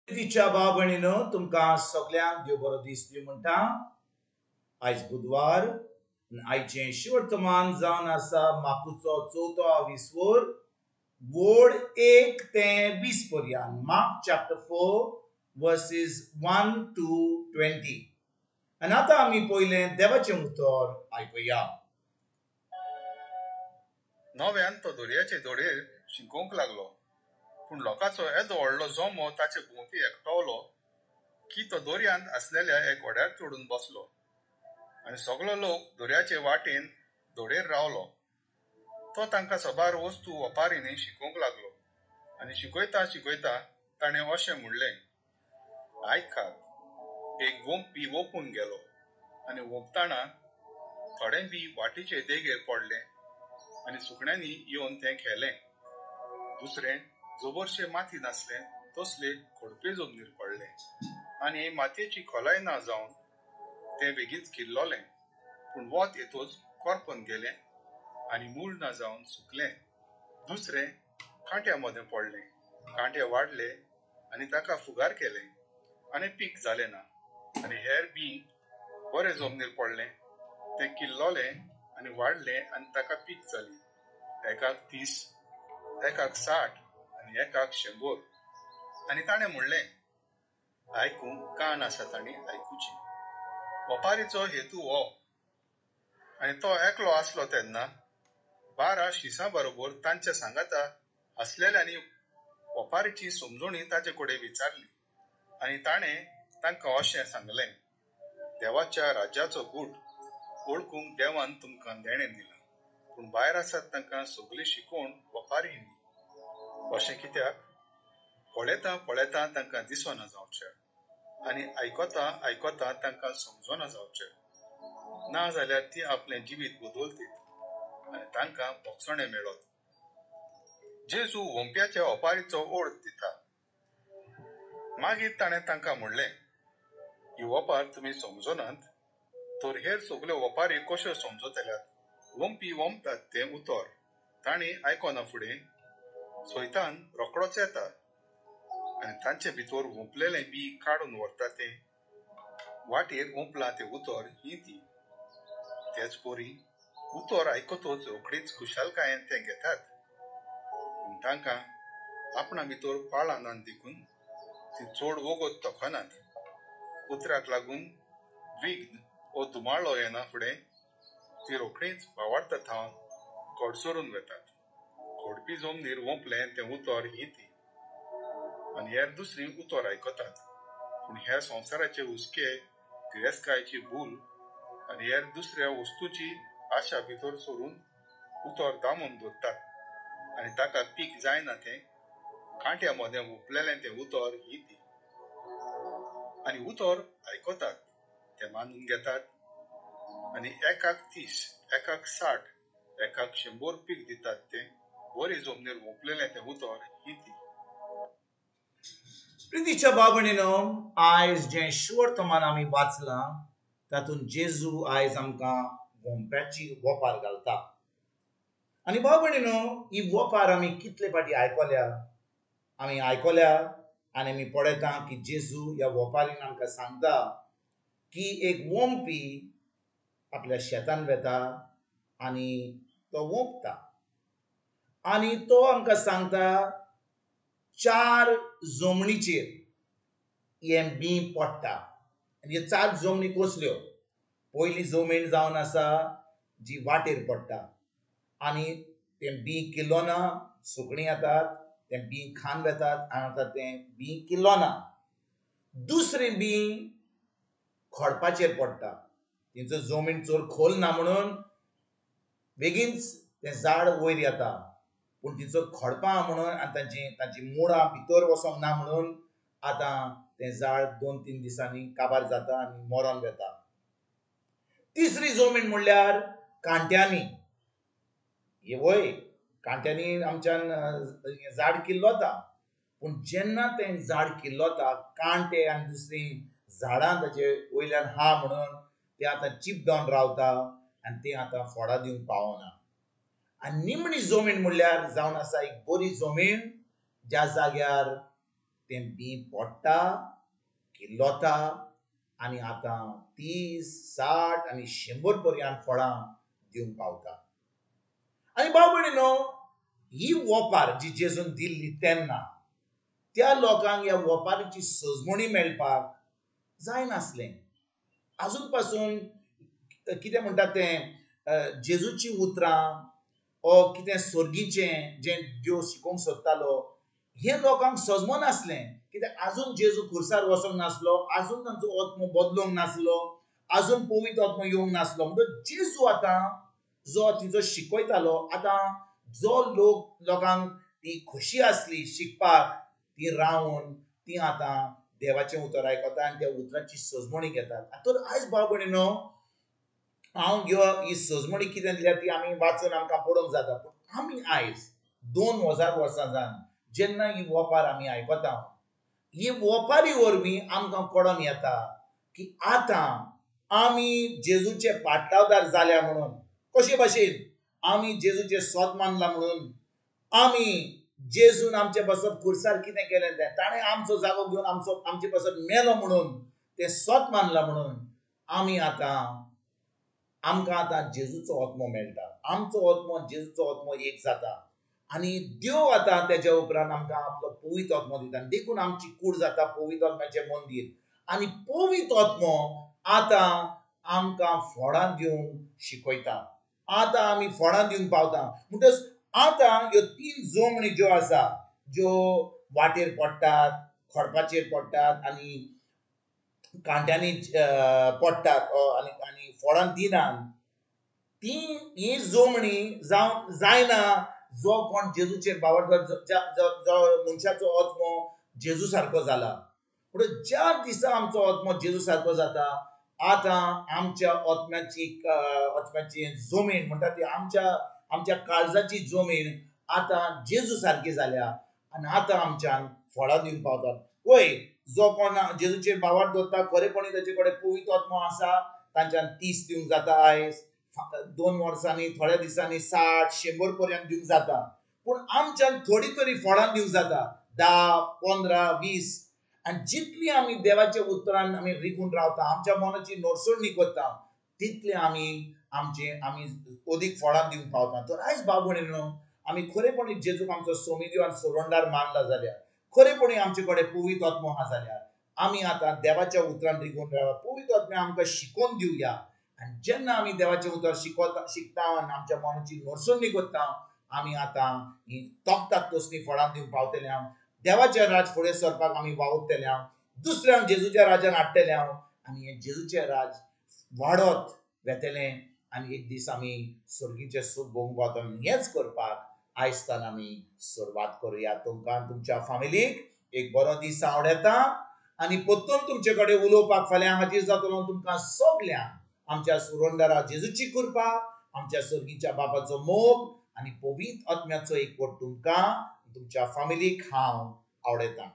प्रितीच्या भाव भयणीनो, तुमकां सगल्यांक देव बरो दीस दिवं म्हणटा. आयज बुधवार, आयचें शिवर्तमान जावन आसा मार्कुचो चवथो विसवर, वोड 1 ते 20 पर्यंत. Mark chapter 4 verses 1 to 20. आनी आतां आमी पयलें देवाचें उतर आयकुया. नव्यान तो दर्याचे धडेर शिकोवंक लागलो, पूण लोकांचो येदो व्हडलो जमो ताचे भोंवती एकटवलो की तो दर्यांत आसलेल्या एक व्हड्यार चडून बसलो आनी सगलो लोक दर्याचे वाटेन धडेर रावलो. तो तांकां सबार वस्तू वपारींनी शिकोवंक लागलो आनी शिकयता शिकयता ताणें अशें म्हणलें, आयकात, एक वोंपी वोंपून गेलो आनी वोंपतना थोडें बी वाटेचे देगेर पडलें आनी सुकण्यांनी येवन तें खेलें. दुसरें जबरशें माती नासलें तसले खडपे जमनीर पडलें आनी मातयेची खोलाय ना जावन तें बेगीच किल्लोलें, पूण वत येतच करपून गेलें आनी मूळ ना जावन सुकलें. दुसरें कांट्या मदें पडलें, कांटे वाडले आनी ताका फुगार केलें आनी पीक जालें ना. आनी हेर बी बरें जमनीर पडलें, तें किल्लोलें आनी वाडलें आनी ताका पीक जाली, एकाक 30, एकाक 60 आनी एकाक 100. आनी ताणें म्हणलें, आयकूंक कान आसा तांणी आयकुचें. वपारीचो हेतू हो. आनी तो एकलो आसलो तेन्ना 12 शिसां बरोबर तांच्या सांगाता आसलेल्यांनी वपारीची समजणी ताचे कडेन विचारली आनी ताणें तांकां अशें सांगलें, देवाच्या राज्याचो गूट वळखूंक देवान तुमकां देणें दिलां, पूण भायर आसात तांकां सगली शिकोवण वपारींनी. अशें कित्याक? पळयता पळयता तांकां दिसना जावचें आनी आयकता आयकता तांकां समजना जावचें, ना जाल्यार ती आपलें जिवीत बदलतीत आनी तांकां भोगसणें मेळत. जेजू वोंप्याच्या ओपारीचो ओर्द दिता. मागीर ताणें तांकां म्हणलें, ही ओपार तुमी समजनात तर हेर सगल्यो ओपारी कश्यो समजतल्यात? वोंपी वोंपतात तें उतर तांणी आयकना फुडें सैतान रोकडोच येता आनी तांचे भितर वोंपलेलें बी काडून व्हरता तें वाटेर वोंपलां तें उतर ही ती. तेच परी उतर आयकतच रोखडीच खुशालकायेन तें घेतात, पूण तांकां आपणा भितर पाळां ना देखून ती चड वगत तोखनात. उतराक लागून विघ्न वो धुमाळो येना फुडें ती रोखडीच भावार्था थावन कडसरून वेतात. खडपी जमनीर वोंपलें तें उतर ही ती आनी हेर दुसरी उतर आयकतात, पूण ह्या संवसाराचे हुस्के, गिरेस्तकायेची भूल आनी हेर दुसऱ्या वस्तूची आशा भितर सरून उतर दामून दवरतात आनी ताका पीक जायना तें कांट्या मदें वोंपलेलें तें उतर ही ती. आनी उतर आयकतात, तें मानून घेतात आनी एकाक 30, एकाक 60, एकाक 100 पीक दितात तें बरे जमनीर वोंपलेलें तें उतर ही ती. प्रितीच्या भाव भयणीनो, आयज जें शिवर्तमान आमी वाचलां तातूंत जेजू आयज आमकां वोंप्याची वोपार घालता. आनी भाव भयणीनो, ही वोपार आमी कितले फावटी आयकल्या, आमी आयकल्या आनी आमी पळयता की जेजू ह्या वोपारीन आमकां सांगता की एक वोंपी आपल्या शेतान वेता आनी तो वोंपता आनी तो आमकां सांगता 4 जमनीचेर हें बी पडटा. आनी ह्यो 4 जमनी कसल्यो? पयली जमीन जावन आसा जी वाटेर पडटा आनी तें बी किल्लोना, सुकणीं येतात तें बी खान वेतात आनी आतां तें बी किल्लोना. दुसरें बी खडपाचेर पडटा, तेंचो जमीन चड खोल ना म्हणून बेगीनच तें झाड वयर येता, पूण तिचो खडपां म्हणून आनी तांची तांची मुळां भितर वचोंक ना म्हणून आतां तें झाड 2-3 दिसांनी काबार जाता आनी मरोन वेता. तिसरी जमीन म्हणल्यार कांट्यांनी. हे वय कांट्यांनी आमच्यान झाड किल्लोता, पूण जेन्ना तें झाड किल्लोता कांटे आनी दुसरीं झाडां ताचे वयल्यान हा म्हणून तें आतां चिपडावन रावता आनी तें आतां फळां दिवंक पावना. आनी निमणी जमीन म्हणल्यार जावन आसा एक बरी जमीन ज्या जाग्यार तें बीं पडटा, किल्लोता आनी आतां 30, 60 आनी 100 पर्यंत फळां दिवंक पावता. आनी भाव भयणीनो, ही वोपार जी जेजून दिल्ली तेन्ना त्या लोकांक ह्या वोपारीची सजमणी मेळपाक जायनासलें. आजून पासून कितें म्हणटा तें जेजूची उतरां ओ कितें स्वर्गीचें जें देव शिकोवंक सोदतालो हें लोकांक सजमनासलें. कित्याक आजून जेजू खुर्सार वचोंक नासलो, आजून तांचो आत्मो बदलूंक नासलो, आजून पवित्र आत्मो येवंक नासलो. म्हणटच जेजू आतां जो तिजो शिकयतालो, आतां जो लोक लोकांक ती खोशी आसली शिकपाक, ती रावन ती आतां देवाचें उतर आयकता आनी त्या उतराची सजमणी घेतात. तर आयज भाव भयणीनो, हांव ह्यो ही सजमणी कितें दिल्या ती आमी वाचून आमकां पळोवंक जाता. पूण आमी आयज 2000 वर्सां जावन जेन्ना ही वोपार आमी आयकता, ही वोपारी वरवीं आमकां कळोन येता की आतां आमी जेजूचे पाटलावदार जाल्या म्हणून. कशे भाशेन आमी जेजूचे सोद मानला म्हणून, आमी जेजून आमचे पासत खुर्सार कितें केलें तें, ताणें आमचो जागो घेवन आमचो आमचे पासत मेलो म्हणून तें सोद मानलां म्हणून आमी आतां आमकां आतां जेजूचो आत्मो मेळटा. आमचो आत्मो जेजूचो आत्मो एक जाता आनी देव आतां तेज्या उपरांत आमकां आपलो पवित्र आत्मो दिता. देखून आमची कूड जाता पवित्र आत्म्याचें मंदीर आनी पवित्र आत्मो आतां आमकां फळां दिवंक शिकयता. आतां आमी फळां दिवंक पावता. म्हणटच आतां ह्यो 3 जोमणी ज्यो आसा, ज्यो वाटेर पडटात, खडपाचेर पडटात आनी कांट्यांनी पडटात आनी आनी फळां दिनात, ती ही जोमणी जावं जायना जो कोण जेजूचेर भावार्थ, जो मनशाचो आत्मो जेजू सारको जाला. पूण ज्या दिसा आमचो आत्मो जेजू सारको जाता, आतां आमच्या आत्म्याची आत्म्याची जमीन म्हणटा ती आमच्या आमच्या काळजाची जमीन आतां जेजू सारकी जाल्या आनी आतां आमच्यान फळां दिवंक पावतात. वय, जो कोण जेजूचेर भावार्थ दवरता, खरेपणी ताचे कडेन पवित्र आत्मो आसा, तांच्यान 30 दिवंक जाता. आयज 2 वर्सांनी, थोड्या दिसांनी 60, 100 पर्यंत दिवंक जाता. पूण आमच्यान थोडी तरी फळां दिवंक जाता, 10, 15, 20. आनी जितली आमी देवाच्या उतरान आमी रिगून रावता, आमच्या मनाची नोरसणी करता, तितले आमी आमचे आमी अदीक फळां दिवंक पावता. तर आयज भाव भयणीनो, आमी खरेपणी जेजूक आमचो सोमिदेव आनी सोडणदार मानला जाल्यार, खरेपणी आमचे कडेन पवित्र आत्मो आहा जाल्यार, आमी आतां देवाच्या उतरान रिगून रावया. पवित्र आत्म्या आमकां शिकोवन दिवया आनी जेन्ना आमी देवाचें उतर शिकता आनी आमच्या मनाची नोरसणी करता, आमी आतां ही तोखतात तसलीं फळां दिवंक पावतले. हांव देवाचें राज फुडें सरपाक आमी वावुरतले, हांव दुसऱ्यांक जेजूच्या राजान हाडटले हांव आनी हें जेजूचें राज वाडत वेतलें आनी एक दीस आमी स्वर्गीचें सूख भोगूंक पावतले. हेंच करपाक आयजतान आमी सुरवात करुया. तुमकां तुमच्या फामिलीक एक बरो दीस आवडटा आनी परतून तुमचे कडेन उलोवपाक फाल्यां हाजीर जातलो. तुमकां सगल्यांक आमच्या सुरंदरा जेजूची कृपा, आमच्या स्वर्गीच्या बापाचो मोग आनी पवित्र आत्म्याचो एकवट तुमकां तुमच्या फामिलीक हांव आवडटा.